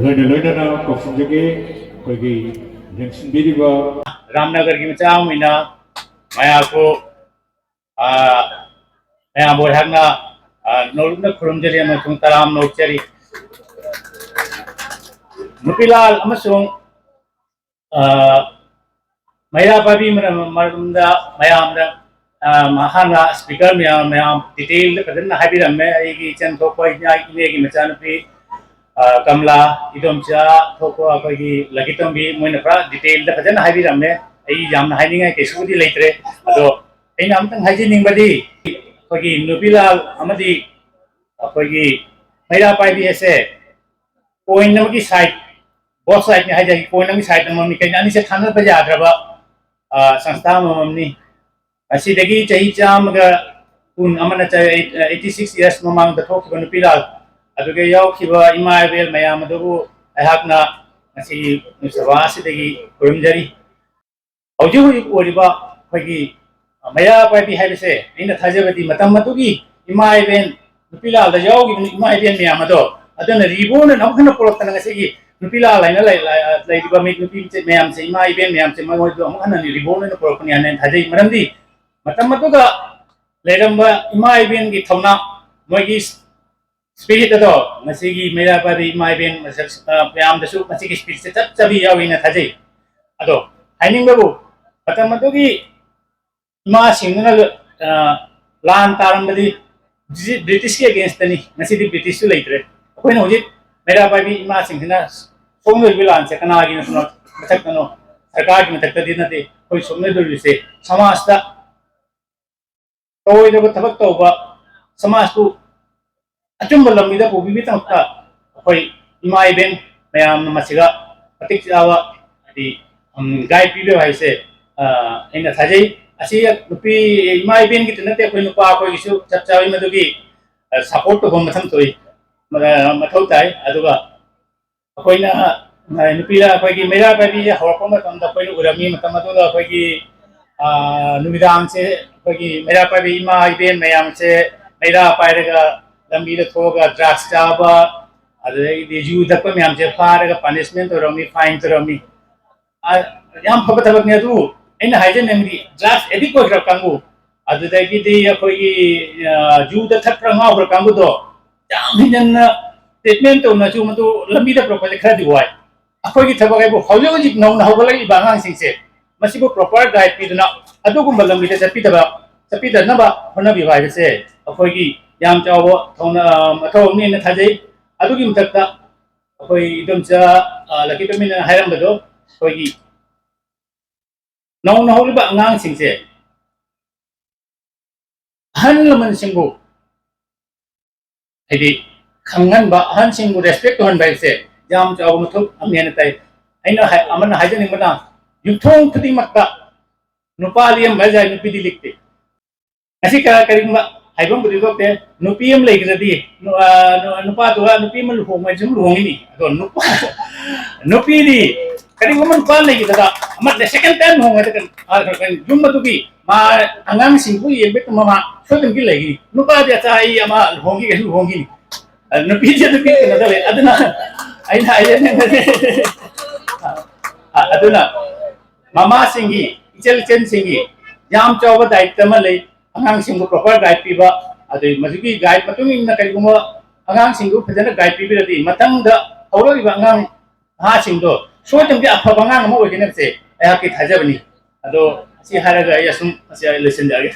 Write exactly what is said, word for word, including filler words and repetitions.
ꯂꯣꯏꯅ ꯂꯣꯏꯅꯅ ꯀꯧꯁꯤꯟꯖꯒꯦ ꯑꯩꯈꯣꯏꯒꯤ ꯂꯦꯡꯁꯤꯟꯕꯤꯔꯤꯕ ꯔꯥꯝꯅꯒꯔꯒꯤ ꯃꯆꯥ ꯑꯃ ꯑꯣꯏꯅ ꯃꯌꯥꯝꯕꯨ, ꯑ, ꯃꯌꯥꯝꯕꯨ ꯑꯩꯍꯥꯛꯅ, ꯑ, ꯅꯣꯂꯨꯛꯅ ꯈꯨꯔꯨꯝꯖꯔꯤ ꯑꯃꯁꯨꯡ ꯇꯔꯥꯝꯅ ꯑꯣꯛꯆꯔꯤ꯫ ꯅꯨꯄꯤꯂꯥꯜ ꯑꯃꯁꯨꯡ ꯑ, ꯃꯩꯔꯥ ꯄꯥꯏꯕꯤ ꯃꯔꯝ-, ꯃꯔꯝꯗ ꯃꯌꯥꯝꯗ, ꯑ, ꯍꯥꯟꯅ speaker ꯃꯌꯥꯝ, ꯃꯌꯥꯝ detail ꯐꯖꯅ ꯍꯥꯏꯕꯤꯔꯝꯃꯦ꯫ ꯑꯩꯒꯤ ꯏꯆꯟ ꯊꯣꯛꯄ ꯏꯆꯥ ꯏꯅꯦꯒꯤ ꯃꯆꯥꯅꯨꯄꯤ, ꯑ, ꯀꯃꯂꯥ, ꯏꯗꯣꯝꯆꯥ ꯊꯣꯛꯄ ꯑꯩꯈꯣꯏꯒꯤ ꯂꯛꯀꯤ ꯇꯣꯝꯕꯤ, ꯃꯣꯏꯅ ꯄꯨꯔꯥ detail ꯐꯖꯅ ꯍꯥꯏꯕꯤꯔꯝꯃꯦ꯫ ꯑꯩ ꯌꯥꯝꯅ ꯍꯥꯏꯅꯤꯡꯉꯥꯏ ꯀꯩꯁꯨꯕꯨꯗꯤ ꯂꯩꯇ꯭ꯔꯦ꯫ ꯑꯗꯣ ꯑꯩꯅ ꯑꯃꯇꯪ ꯍꯥꯏꯖꯅꯤꯡꯕꯗꯤ ꯑꯩꯈꯣꯏꯒꯤ ꯅꯨꯄꯤꯂꯥꯜ ꯑꯃꯗꯤ ꯑꯩꯈꯣꯏꯒꯤ ꯃꯩꯔꯥ ꯄꯥꯏꯕꯤ ꯑꯁꯦ coin ꯑꯃꯒꯤ side, both side ꯅꯤ ꯍꯥꯏꯖꯒꯦ, coin ꯑꯃꯒꯤ side ꯑꯃꯃꯝꯅꯤ꯫ ꯀꯩꯅꯣ, ꯑꯅꯤꯁꯦ ꯊꯥꯅꯕ ꯌꯥꯗ꯭ꯔꯕ, ꯑ, ꯁꯪꯁꯊꯥ ꯑꯃꯃꯝꯅꯤ꯫ ꯑꯁꯤꯗꯒꯤ ꯆꯍꯤ ꯆꯥꯝꯃꯒ ꯀꯨꯟ ꯑꯃꯅ ꯆ-, eighty six years ꯃꯃꯥꯡꯗ ꯊꯣꯛꯈꯤꯕ ꯅꯨꯄꯤꯂꯥꯜ ꯑꯗꯨꯒ ꯌꯥꯎꯈꯤꯕ ꯏꯃꯥ ꯏꯕꯦꯜ ꯃꯌꯥꯝ ꯑꯗꯨꯕꯨ ꯑꯩꯍꯥꯛꯅ ꯉꯁꯤꯒꯤ ꯁꯚꯥ ꯑꯁꯤꯗꯒꯤ ꯈꯨꯔꯨꯝꯖꯔꯤ꯫ ꯍꯧꯖꯤꯛ ꯍꯧꯖꯤꯛ ꯑꯣꯏꯔꯤꯕ ꯑꯩꯈꯣꯏꯒꯤ ꯃꯩꯔꯥ ꯄꯥꯏꯕꯤ ꯍꯥꯏꯕꯁꯦ ꯑꯩꯅ ꯊꯥꯖꯕꯗꯤ ꯃꯇꯝ ꯑꯗꯨꯒꯤ ꯏꯃꯥ ꯏꯕꯦꯟ ꯅꯨꯄꯤꯂꯥꯜꯗ ꯌꯥꯎꯈꯤꯕ ꯏꯃꯥ ꯏꯕꯦꯟ ꯃꯌꯥꯝ ꯑꯗꯣ ꯑꯗꯨꯅ reborn ꯑꯃꯨꯛ ꯍꯟꯅ ꯄꯨꯔꯛꯇꯅ ꯉꯁꯤꯒꯤ ꯅꯨꯄꯤꯂꯥꯜ ꯍꯥꯏꯅ ꯂꯩ-, ꯂꯩ-, ꯂꯩꯔꯤꯕ ꯃꯤ-, ꯅꯨꯄꯤ ꯃꯌꯥꯝꯁꯦ, ꯏꯃꯥ ꯏꯕꯦꯟ ꯃꯌꯥꯝꯁꯦ ꯃꯣꯏꯗꯣ ꯑꯃꯨꯛ ꯍꯟꯅ reborn ꯑꯣꯏꯅ ꯄꯨꯔꯛꯄꯅꯤ ꯍꯥꯏꯅ ꯊꯥꯖꯩ꯫ ꯃꯔꯝꯗꯤ ꯃꯇꯝ ꯑꯗꯨꯒ ꯂꯩꯔꯝꯕ ꯏꯃꯥ ꯏꯕꯦꯟꯒꯤ ꯊꯧꯅꯥ, ꯃꯣꯏꯒꯤ spirit ꯑꯗꯣ ꯉꯁꯤꯒꯤ ꯃꯩꯔꯥ ꯄꯥꯏꯕꯤ ꯏꯃꯥ ꯏꯕꯦꯟ ꯃꯁꯛ, ꯑ, ꯃꯌꯥꯝꯗꯁꯨ ꯃꯁꯤꯒꯤ spirit ꯁꯦ ꯆꯞ ꯆꯥꯕꯤ ꯌꯥꯎꯏꯅ ꯊꯥꯖꯩ꯫ ꯑꯗꯣ ꯍꯥꯏꯅꯤꯡꯕꯕꯨ ꯃꯇꯝ ꯑꯗꯨꯒꯤ ꯏꯃꯥꯁꯤꯡꯗꯨꯅ, ꯑ, ꯂꯥꯟ ꯇꯥꯔꯝꯕꯗꯤ ꯕ꯭ꯔꯤꯇꯤꯁꯀꯤ against ꯇꯅꯤ, ꯉꯁꯤꯗꯤ ꯕ꯭ꯔꯤꯇꯤꯁꯁꯨ ꯂꯩꯇ꯭ꯔꯦ꯫ ꯑꯩꯈꯣꯏꯅ ꯍꯧꯖꯤꯛ ꯃꯩꯔꯥ ꯄꯥꯏꯕꯤ ꯏꯃꯥꯁꯤꯡꯁꯤꯅ ꯁꯣꯛꯅꯔꯤꯕ ꯂꯥꯟꯁꯦ ꯀꯅꯥꯒꯤ ꯃꯊꯛꯇꯅꯣ? ꯁꯔꯀꯥꯔꯒꯤ ꯃꯊꯛꯇꯗꯤ ꯅꯠꯇꯦ꯫ ꯑꯩꯈꯣꯏ ꯁꯣꯛꯅꯗꯣꯔꯤꯁꯦ ꯁꯃꯥꯖꯇ ꯑꯣꯏꯗꯕ ꯊꯕꯛ ꯇꯧꯕ, ꯁꯃꯥꯖꯄꯨ ꯑꯆꯨꯝꯕ ꯂꯝꯕꯤꯗ ꯄꯨꯕꯤꯕꯒꯤꯗꯃꯛꯇ ꯑꯩꯈꯣꯏ ꯏꯃꯥ ꯏꯕꯦꯟ ꯃꯌꯥꯝꯅ ꯃꯁꯤꯗ ꯃꯇꯤꯛ ꯆꯥꯕ ꯍꯥꯏꯗꯤ, ꯎꯝ, guide ꯄꯤꯕꯤꯌꯨ ꯍꯥꯏꯁꯦ, ꯑ, ꯑꯩꯅ ꯊꯥꯖꯩ꯫ ꯑꯁꯤ ꯅꯨꯄꯤ ꯏꯃꯥ ꯏꯕꯦꯟꯒꯤꯗ ꯅꯠꯇꯦ, ꯑꯩꯈꯣꯏ ꯅꯨꯄꯥ ꯑꯩꯈꯣꯏꯒꯤꯁꯨ ꯆꯞ ꯆꯥꯕꯤ ꯃꯗꯨꯒꯤ, ꯑ, support ꯇꯧꯕ ꯃꯊꯧ ꯊꯣꯛꯏ, ꯑ, ꯃꯊꯧ ꯇꯥꯏ꯫ ꯑꯗꯨꯒ ꯑꯩꯈꯣꯏꯅ, ꯑ, ꯅꯨꯄꯤꯗ ꯑꯩꯈꯣꯏꯒꯤ ꯃꯩꯔꯥ ꯄꯥꯏꯕꯤꯁꯦ ꯍꯧꯔꯛꯄ ꯃꯇꯝꯗ ꯑꯩꯈꯣꯏꯅ ꯎꯔꯝꯃꯤ꯫ ꯃꯇꯝ ꯑꯗꯨꯗ ꯑꯩꯈꯣꯏꯒꯤ, ꯑ, ꯅꯨꯃꯤꯗꯥꯡꯁꯦ ꯑꯩꯈꯣꯏꯒꯤ ꯃꯩꯔꯥ ꯄꯥꯏꯕꯤ ꯏꯃꯥ ꯏꯕꯦꯟ ꯃꯌꯥꯝꯁꯦ ꯃꯩꯔꯥ ꯄꯥꯏꯔꯒ ꯂꯝꯕꯤꯗ ꯊꯣꯛꯑꯒ drugs ꯆꯥꯕ, ꯑꯗꯨꯗꯒꯤꯗꯤ ꯌꯨ ꯊꯛꯄ ꯃꯌꯥꯝꯁꯦ ꯐꯥꯔꯒ ꯄꯅꯤꯁꯃꯦꯟ ꯇꯧꯔꯝꯃꯤ, ꯐꯥꯏꯟ ꯇꯧꯔꯝꯃꯤ꯫ ꯑ, ꯌꯥꯝ ꯐꯕ ꯊꯕꯛꯅꯤ꯫ ꯑꯗꯨ ꯑꯩꯅ ꯍꯥꯏꯖꯅꯤꯡꯕꯗꯤ ꯗ꯭ꯔꯒꯁ ꯑꯦꯗꯤꯛ ꯑꯣꯏꯈ꯭ꯔꯕ ꯀꯥꯡꯕꯨ, ꯑꯗꯨꯗꯒꯤꯗꯤ ꯑꯩꯈꯣꯏꯒꯤ, ꯑ, ꯌꯨꯗ ꯊꯛꯈ꯭ꯔ ꯉꯥꯎꯈ꯭ꯔ ꯀꯥꯡꯕꯨꯗꯣ ꯌꯥꯝ ꯍꯦꯟꯖꯟꯅ ꯇ꯭ꯔꯤꯠꯃꯦꯟ ꯇꯧꯅꯁꯨ ꯃꯗꯨ ꯂꯝꯕꯤꯗ ꯄꯨꯔꯛꯄꯁꯦ ꯈꯔꯗꯤ ꯋꯥꯏ꯫ ꯑꯩꯈꯣꯏꯒꯤ ꯊꯕꯛ ꯍꯥꯏꯕꯨ ꯍꯧꯖꯤꯛ ꯍꯧꯖꯤꯛ ꯅꯧꯅ ꯍꯧꯒꯠꯂꯛꯂꯤꯕ ꯑꯉꯥꯡꯁꯤꯡꯁꯦ ꯃꯁꯤꯕꯨ ꯄ꯭ꯔꯣꯄꯔ ꯒꯥꯏꯗ ꯄꯤꯗꯨꯅ ꯑꯗꯨꯒꯨꯝꯕ ꯂꯝꯕꯤꯗ ꯆꯠꯄꯤꯗꯕ, ꯆꯠꯄꯤꯗꯅꯕ ꯍꯣꯠꯅꯕꯤꯕ ꯍꯥꯏꯕꯁꯦ ꯑꯩꯈꯣꯏꯒꯤ ꯌꯥꯝ ꯆꯥꯎꯕ ꯊꯧꯅ-, ꯃꯊꯧ ꯑꯃꯅꯦꯅ ꯊꯥꯖꯩ꯫ ꯑꯗꯨꯒꯤ ꯃꯊꯛꯇ ꯑꯩꯈꯣꯏ ꯏꯗꯣꯝꯆꯥ, ꯑ, ꯂꯛꯀꯤ ꯄꯦꯃꯦꯟꯅ ꯍꯥꯏꯔꯝꯕꯗꯣ, ꯑꯩꯈꯣꯏꯒꯤ ꯅꯧꯅ ꯍꯧꯔꯤꯕ ꯑꯉꯥꯡꯁꯤꯡꯁꯦ ꯑꯍꯜ ꯂꯃꯟꯁꯤꯡꯕꯨ, ꯍꯥꯏꯗꯤ, ꯈꯪꯍꯟꯕ, ꯑꯍꯟꯁꯤꯡꯕꯨ ꯔꯦꯁꯄꯦꯛ ꯇꯧꯍꯟꯕ ꯍꯥꯏꯕꯁꯦ ꯌꯥꯝ ꯆꯥꯎꯕ ꯃꯊꯧ ꯑꯃꯅꯦꯅ ꯇꯥꯏ꯫ ꯑꯩꯅ ꯍꯥꯏ-, ꯑꯃꯅ ꯍꯥꯏꯖꯅꯤꯡꯕꯅ, ꯌꯨꯝꯊꯣꯡ ꯈꯨꯗꯤꯡꯃꯛꯇ ꯅꯨꯄꯥ ꯂꯦꯝꯕ ꯍꯥꯏꯁꯦ ꯅꯨꯄꯤꯗꯤ ꯂꯤꯛꯇꯦ꯫ ꯉꯁꯤ ꯀ-, ꯀꯔꯤꯒꯨꯝꯕ ꯍꯥꯏꯐꯝꯕꯨꯗꯤ ꯊꯣꯛꯇꯦ, ꯅꯨꯄꯤ ꯑꯃ ꯂꯩꯈ꯭ꯔꯗꯤ, ꯅꯨ-, ꯑ, ꯅꯨ-, ꯅꯨꯄꯥꯗꯨꯒ ꯅꯨꯄꯤ ꯑꯃ ꯂꯨꯍꯣꯡꯕ ꯍꯥꯏꯁꯤ ꯁꯨꯝ ꯂꯨꯍꯣꯡꯉꯤꯅꯤ꯫ ꯑꯗꯣ ꯅꯨꯄꯥ, ꯅꯨꯄꯤꯗꯤ ꯀꯔꯤꯒꯨꯝꯕ ꯅꯨꯄꯥ ꯑꯃ ꯂꯩꯈꯤꯕꯗ, ꯑꯃ second time ꯂꯨꯍꯣꯡꯕꯗ ꯀꯩꯅꯣ, ꯑ, ꯀꯩꯅꯣ, ꯌꯨꯝ ꯑꯗꯨꯒꯤ ꯃꯥ ꯑꯉꯥꯡꯁꯤꯡꯕꯨ ꯌꯦꯡꯕꯒꯤ ꯃꯃꯥ ꯁꯣꯏꯗꯅꯒꯤ ꯂꯩꯒꯅꯤ꯫ ꯅꯨꯄꯥꯗꯤ ꯑꯆꯥ ꯑꯩ ꯑꯃ ꯂꯨꯍꯣꯡꯈꯤꯒꯦ ꯂꯨꯍꯣꯡꯈꯤꯅꯤ꯫ ꯑ, ꯅꯨꯄꯤꯁꯦ ꯅꯨꯄꯤ ꯀꯩꯅꯣ ꯇꯧꯋꯦ꯫ ꯑꯗꯨꯅ ꯑꯩꯅ ꯍꯥꯏꯖꯅꯤꯡꯕꯗꯤ, ꯑ, ꯑꯗꯨꯅ ꯃꯃꯥꯁꯤꯡꯒꯤ, ꯏꯆꯜ ꯏꯆꯦꯜꯁꯤꯡꯒꯤ ꯌꯥꯝ ꯆꯥꯎꯕ ꯗꯥꯏꯇ ꯑꯃ ꯂꯩ꯫ ꯑꯉꯥꯡꯁꯤꯡꯕꯨ ꯄ꯭ꯔꯣꯄꯔ ꯒꯥꯏꯗ ꯄꯤꯕ, ꯑꯗꯩ ꯃꯗꯨꯒꯤ ꯒꯥꯏꯗ ꯃꯇꯨꯡ ꯏꯟꯅ ꯀꯔꯤꯒꯨꯝꯕ ꯑꯉꯥꯡꯁꯤꯡꯗꯨ ꯐꯖꯅ ꯒꯥꯏꯗ ꯄꯤꯕꯤꯔꯗꯤ ꯃꯊꯪꯗ ꯍꯧꯔꯛꯂꯤꯕ ꯑꯉꯥꯡ ꯅꯍꯥꯁꯤꯡꯗꯣ ꯁꯣꯏꯗꯅꯗꯤ ꯑꯐꯕ ꯑꯉꯥꯡ ꯑꯃ ꯑꯣꯏꯒꯅꯤ ꯍꯥꯏꯕꯁꯦ ꯑꯩꯍꯥꯛꯀꯤ ꯊꯥꯖꯕꯅꯤ꯫ ꯑꯗꯣ ꯁꯤ ꯍꯥꯏꯔꯒ ꯑꯩ ꯑꯁꯨꯝ ꯑꯁꯤ ꯑꯩ ꯂꯣꯏꯁꯤꯟꯖꯔꯒꯦ꯫